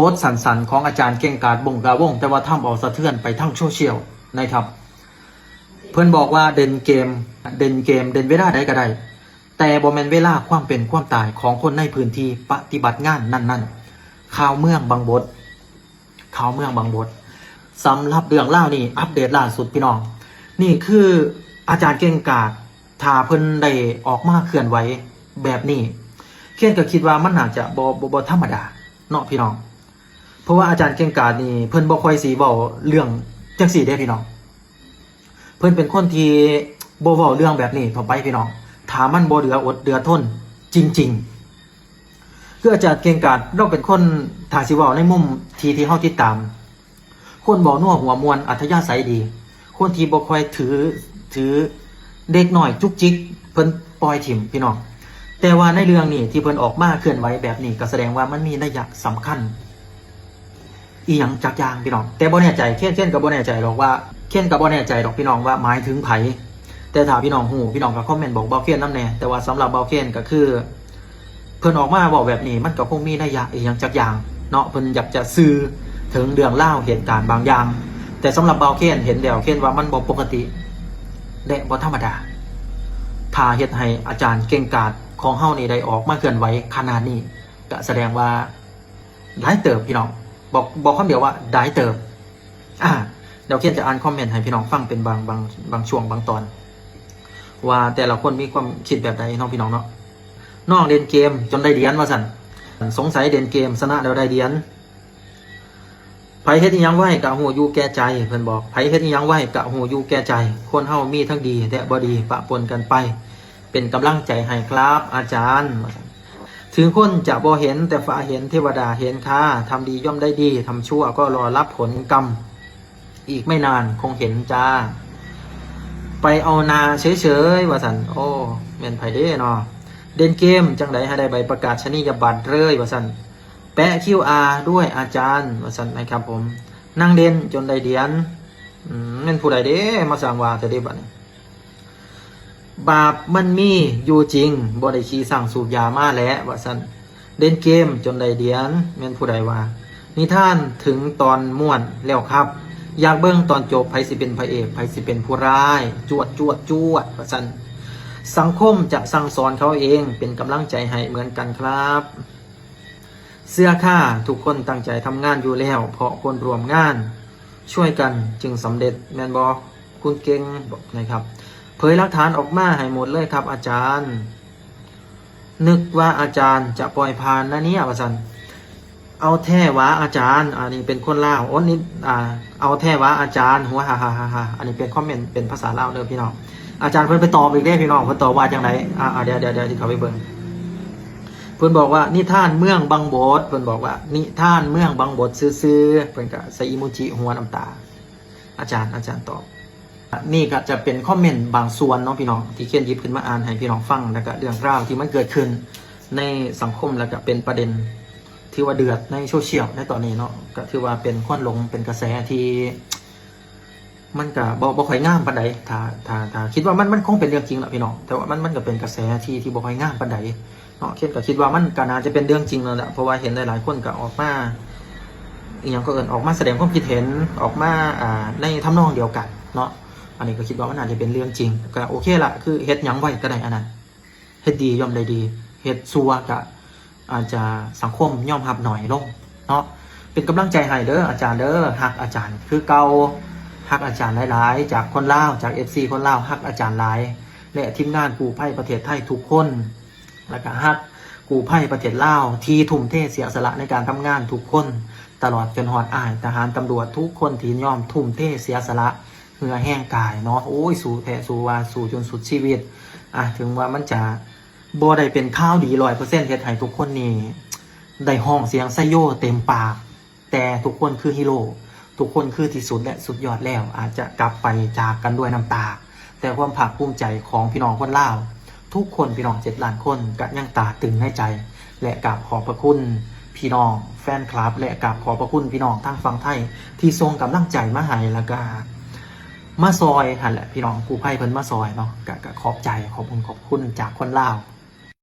ໂພສສັ້ນໆຂອງອາຈານເກັ່ງກາດ ບົ້ງກາວົງ ແຕ່ວ່າທຳເອົາສະເທືອນໄປທັງໂຊຊຽວນະຄັບ. ເພິ່ນບອກວ່າເດັ່ນເກມ ເດັ່ນເກມ ເດັ່ນເວລາໃດກໍໄດ້ ແຕ່ບໍ່ແມ່ນເວລາຄວາມເປັນຄວາມຕາຍຂອງຄົນໃນພື້ນທີ່ປະຕິບັດງານນັ້ນໆ. ຂ່າວເມືອງບັງບົດ ຂ່າວເມືອງບັງບົດ. ສຳລັບເລື່ອງລາວນີ້ ອັບເດດລ່າສຸດພີ່ນ້ອງ, ນີ້ຄືອາຈານເກັ່ງກາດ ຖ້າເພິ່ນໄດ້ອອກມາເຄື່ອນໄຫວແບບນີ້ ເຄນກໍຄິດວ່າມັນໜ້າຈະບໍ່ ບໍ່ ບໍ່ທຳມະດາເນາະພີ່ນ້ອງ. ເພາະວ່າອາຈານເກັ່ງກາດນີ້ ເພິ່ນບໍ່ຄ່ອຍຊິເວົ້າເລື່ອງຈັ່ງຊີ້ເດ້ພີ່ນ້ອງ. ເພິ່ນເປັນຄົນທີ່ບໍ່ເວົ້າເລື່ອງແບບນີ້ເຂົ້າໄປພີ່ນ້ອງ ຖ້າມັນບໍ່ເຫຼືອອົດເຫຼືອທົນຈິງໆ. ຄືອາຈານເກັ່ງກາດ ລາວເປັນຄົນ ຖ້າຊິເວົ້າໃນມຸມທີ່ ທີ່ເຮົາຕິດຕາມ ຄົນເວົ້ານົວຫົວມ່ວນ ອັດທະຍາໄສດີ, ຄົນທີ່ບໍ່ຄ່ອຍຖື ຖືເດັກນ້ອຍຈຸກຈິກ ເພິ່ນປ່ອຍຖິ້ມພີ່ນ້ອງ. ແຕ່ວ່າໃນເລື່ອງນີ້ທີ່ເພິ່ນອອກມາເຄື່ອນໄຫວແບບນີ້ ກໍສະແດງວ່າມັນມີໄລຍະສຳຄັນ ອີ່ຫຍັງຈັກຢ່າງພີ່ນ້ອງ. ແຕ່ບໍ່ແນ່ໃຈ ເຄນ ເຄນກໍບໍ່ແນ່ໃຈດອກວ່າ ເຄນກໍບໍ່ແນ່ໃຈດອກພີ່ນ້ອງວ່າໝາຍເຖິງໃຜ. ແຕ່ຖ້າພີ່ນ້ອງຮູ້ ພີ່ນ້ອງກໍຄອມເມັນບອກບ່າວເຄນນຳແດ່. ແຕ່ວ່າສຳລັບບ່າວເຄນກໍຄື ເພິ່ນອອກມາເວົ້າແບບນີ້ ມັນກໍຄົງມີໄລຍະອີ່ຫຍັງຈັກຢ່າງເນາະ, ເພິ່ນຢາກຈະສື່ເຖິງເລື່ອງລາວເຫດການບາງຢ່າງ. ແຕ່ສຳລັບບ່າວເຄນເຫັນແລ້ວ ເຄນວ່າມັນບໍ່ປົກກະຕິ ແລະ ບໍ່ທຳມະດາ. ຖ້າເຮັດໃຫ້ອາຈານເກັ່ງກາດຂອງເຮົານີ້ໄດ້ອອກມາເຄື່ອນໄຫວຂະໜາດນີ້ ກະສະແດງວ່າ ຫຼາຍເຕີບພີ່ນ້ອງ, ບອກ ບອກຄຳດຽວວ່າຫຼາຍເຕີບ. ອາ ດຽວເຄນຈະອ່ານຄອມເມັນໃຫ້ພີ່ນ້ອງຟັງເປັນບາງ ບາງ ບາງຊ່ວງບາງຕອນ ວ່າແຕ່ລະຄົນມີຄວາມຄິດແບບໃດເນາະພີ່ນ້ອງເນາະ. ນ້ອງເລ່ນເກມຈົນໄດ້ຫຼຽນວ່າຊັ້ນ, ສົງໄສເລ່ນເກມຊະນະແລ້ວໄດ້ຫຼຽນ. ໃຜເຮັດອີ່ຫຍັງໄວ້ກະຮູ້ຢູ່ແກ່ໃຈ ເພິ່ນບອກ, ໃຜເຮັດອີ່ຫຍັງໄວ້ກະຮູ້ຢູ່ແກ່ໃຈ. ຄົນເຮົາມີທັງດີ ແລະ ບໍ່ດີປະປົນກັນໄປ. ເປັນກຳລັງໃຈໃຫ້ຄັບອາຈານ ວ່າຊັ້ນ. ເຖິງຄົນຈະບໍ່ເຫັນ ແຕ່ຟ້າເຫັນ ເທວະດາເຫັນຄ່າ, ທຳດີຍ່ອມໄດ້ດີ, ທຳຊົ່ວກໍລໍຮັບຜົນກຳ, ອີກໄມ່ນານຄົງເຫັນຈ້າ. ໄປເອົາໜ້າເສີຍໆ ວ່າຊັ້ນ. ໂອ້ ແມ່ນໃຜເດ້ເນາະ? ເດັ່ນເກມຈັ່ງໃດໃຫ້ໄດ້ໃບປະກາດສະນີຍະບັດເລີຍ ວ່າຊັ້ນ. ແປະຄິວອາດ້ວຍອາຈານ ວ່າຊັ້ນນະຄັບຜົມ. ນັ່ງເດັ່ນຈົນໄດ້ຫຼຽນ. ອືມ ແມ່ນຜູ້ໃດເດ້ ມາສ້າງວ່າແທ້ເດ້ບັດນີ້. ບາບມັນມີຢູ່ຈິງ ບໍ່ໄດ້ຂີ່ຊ້າງສູບຢາມາແຫຼະ ວ່າຊັ້ນ. ເລ່ນເກມຈົນໄດ້ຫຼຽນ ແມ່ນຜູ້ໃດວ່າ? ນິທານເຖິງຕອນມ່ວນແລ້ວຄັບ ຢາກເບິ່ງຕອນຈົບ ໃຜຊິເປັນພະເອກ ໃຜຊິເປັນຜູ້ຮ້າຍ ຈວດ ຈວດ ຈວດ ວ່າຊັ້ນ. ສັງຄົມຈະສັ່ງສອນເຂົາເອງ ເປັນກຳລັງໃຈໃຫ້ເໝືອນກັນຄັບ. ເຊື່ອຄ່າ ທຸກຄົນຕັ້ງໃຈທຳງານຢູ່ແລ້ວ ເພາະຄົນຮ່ວມງານຊ່ວຍກັນຈຶ່ງສຳເລັດ ແມ່ນບໍ່? ຄຸນເກັ່ງນະຄັບ ເຜີຍຫຼັກຖານອອກມາໃຫ້ໝົດເລີຍຄັບອາຈານ. ນຶກວ່າອາຈານຈະປ່ອຍຜ່ານນະເນຍ ວ່າຊັ້ນ. ເອົາແທ້ຫວາອາຈານ ອັນນີ້ເປັນຄົນລາວ ໂອ້ ນີ້ ອ່າ ເອົາແທ້ຫວາອາຈານ ຫົວ ຫາໆໆໆ. ອັນນີ້ເປັນຄອມເມັນເປັນພາສາລາວເດີພີ່ນ້ອງ. ອາຈານເພິ່ນໄປຕອບອີກເດ້ພີ່ນ້ອງ ເພິ່ນຕອບວ່າຈັ່ງໃດ? ອ່າ ອ່າ ດຽວ ດຽວ ດຽວ ດຽວ ຊິເຂົ້າໄປເບິ່ງ. ເພິ່ນບອກວ່າ ນິທານເມືອງບັງບົດ ເພິ່ນບອກວ່າ ນິທານເມືອງບັງບົດຊື່ໆ ເພິ່ນກະໃສ່ອີໂມຈິຫົວນ້ຳຕາ. ອາຈານ ອາຈານຕອບ. ນີ້ກະຈະເປັນຄອມເມັນບາງສ່ວນເນາະພີ່ນ້ອງ ທີ່ເຄນຫຍິບຂຶ້ນມາອ່ານໃຫ້ພີ່ນ້ອງຟັງ ແລ້ວກະເລື່ອງລາວທີ່ມັນເກີດຂຶ້ນໃນສັງຄົມ ແລ້ວກະເປັນປະເດັນທີ່ວ່າເດືອດໃນໂຊຊຽວໃນຕອນນີ້ເນາະ. ກະຖືວ່າເປັນຄວັນຫຼົງ ເປັນກະແສທີ່ ມັນກະບໍ່ ບໍ່ຄ່ອຍງາມປານໃດ. ຖ້າ ຖ້າ ຖ້າຄິດວ່າມັນ ມັນຄົງເປັນເລື່ອງຈິງລະພີ່ນ້ອງ ແຕ່ວ່າມັນ ມັນກະເປັນກະແສທີ່ ທີ່ບໍ່ຄ່ອຍງາມປານໃດເນາະ. ເຄນກະຄິດວ່າມັນກະໜ້າຈະເປັນເລື່ອງຈິງນັ້ນແຫຼະ ເພາະວ່າເຫັນຫຼາຍໆຄົນກະອອກມາ ອີ່ຫຍັງກໍເອີ້ນ ອອກມາສະແດງຄວາມຄິດເຫັນ ອອກມາ ອ່າ ໃນທຳນອງດຽວກັນເນາະ. ອັນນີ້ກະຄິດວ່າມັນອາດຈະເປັນເລື່ອງຈິງ ກະໂອເຄລະ ຄືເຮັດຫຍັງໄວ້ກະໄດ້ ອັນນັ້ນ ເຮັດດີຍ່ອມໄດ້ດີ ເຮັດຊົ່ວກະ ອາດຈະສັງຄົມຍອມຮັບໜ້ອຍລົງເນາະ. ເປັນກຳລັງໃຈໃຫ້ເດີອາຈານເດີ ຮັກອາຈານຄືເກົ່າ ຮັກອາຈານຫຼາຍໆ ຈາກຄົນລາວ ຈາກເອັຟຊີຄົນລາວ ຮັກອາຈານຫຼາຍ ແລະ ທີມງານກູ້ໄພປະເທດໄທທຸກຄົນ ແລະ ກະຮັກກູ້ໄພປະເທດລາວທີ່ທຸ່ມເທເສຍສະຫຼະໃນການທຳງານທຸກຄົນ ຕະຫຼອດຈົນຮອດອ້າຍທະຫານຕຳຫຼວດທຸກຄົນທີ່ຍອມທຸ່ມເທເສຍສະຫຼະ ເຫື່ອແຮງກາຍເນາະ. ໂອ້ຍ ສູ້ແທ້ສູ້ວ່າ ສູ້ຈົນສຸດຊີວິດ. ອາ ເຖິງວ່າມັນຈະບໍ່ໄດ້ເປັນຂ່າວດີຮ້ອຍເປີເຊັນ ເຮັດໃຫ້ທຸກຄົນນີ້ໄດ້ຮ້ອງສຽງໄຊໂຍເຕັມປາກ, ແຕ່ທຸກຄົນຄືຮີໂຣ, ທຸກຄົນຄືທີ່ສຸດ ແລະ ສຸດຍອດແລ້ວ. ອາດຈະກັບໄປຈາກກັນດ້ວຍນ້ຳຕາ, ແຕ່ຄວາມພາກພູມໃຈຂອງພີ່ນ້ອງຄົນລາວທຸກຄົນ, ພີ່ນ້ອງເຈັດລ້ານຄົນ ກະຍັງຕາຕຶງໃນໃຈ. ແລະ ກາບຂອບພະຄຸນພີ່ນ້ອງແຟນຄລັບ ແລະ ກາບຂອບພະຄຸນພີ່ນ້ອງທາງຝັ່ງໄທທີ່ສົ່ງກຳລັງໃຈມາໃຫ້ ແລ້ວກະມາຊ່ອຍຫັ້ນແຫຼະ ພີ່ນ້ອງກູ້ໄພເພິ່ນມາຊ່ອຍເນາະ ກະ ກະຂອບໃຈ ຂອບຄຸນ ຂອບຄຸນຈາກຄົນລາວ